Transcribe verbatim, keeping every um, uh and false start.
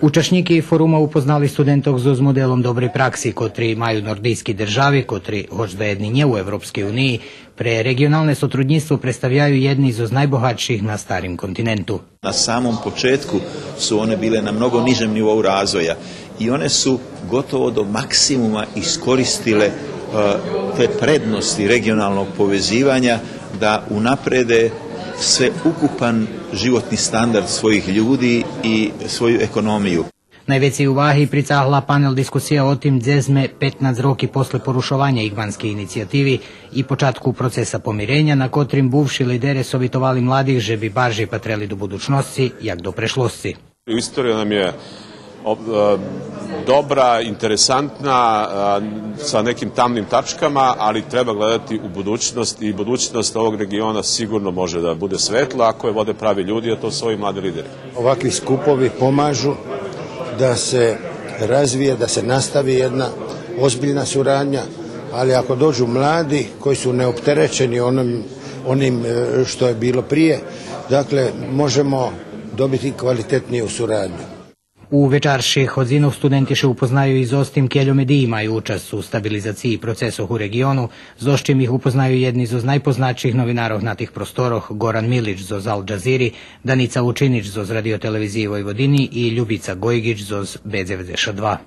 Учашнїки форума упознали студентох зоз моделом добрей пракси, котри маю нордийски держави, котри, гоч даєдни нє у Европскей униї, пре реґионалне сотруднїцтво представяю єдни зоз найбогатших на старим континенту. Na samom početku su one bile na mnogo nižem nivou razvoja i one su gotovo do maksimuma iskoristile, e, te prednosti regionalnog povezivanja da unaprede sveukupan životni standard svojih ljudi i svoju ekonomiju. Найвецей уваги прицагла панел дискусия о тим дзе зме петнац роки после порушованя Игманскей инициятиви и початку процеса помиреня, на котрим бувши лидере совитовали младих же би баржей патрели до будучносци, як до прешлосци. Istorija nam je ob-, e, dobra, interesantna, a, sa nekim tamnim tačkama, ali treba gledati u budućnost i budućnost ovog regiona sigurno može da bude svetla ako je vode pravi ljudi, a to su ovi mladi lideri. Ovakvi skupovi pomažu da se razvije, da se nastavi jedna ozbiljna suradnja, ali ako dođu mladi koji su neopterećeni onim, onim, e, što je bilo prije, dakle, možemo dobiti kvalitetniju suradnju. У вечарших годзинох студенти ше упознаю и зоз тим кельо медиї маю учасц у стабилизациї процесох у реґиону, зоз чим их упознаю єдни зоз найпознатших новинарох на тих просторох: Горан Милич зоз Ал Джазири, Даница Вучинич зоз Радио-телевизиї Войводини и Любица Ґойґич зоз Б дзеведзешат два.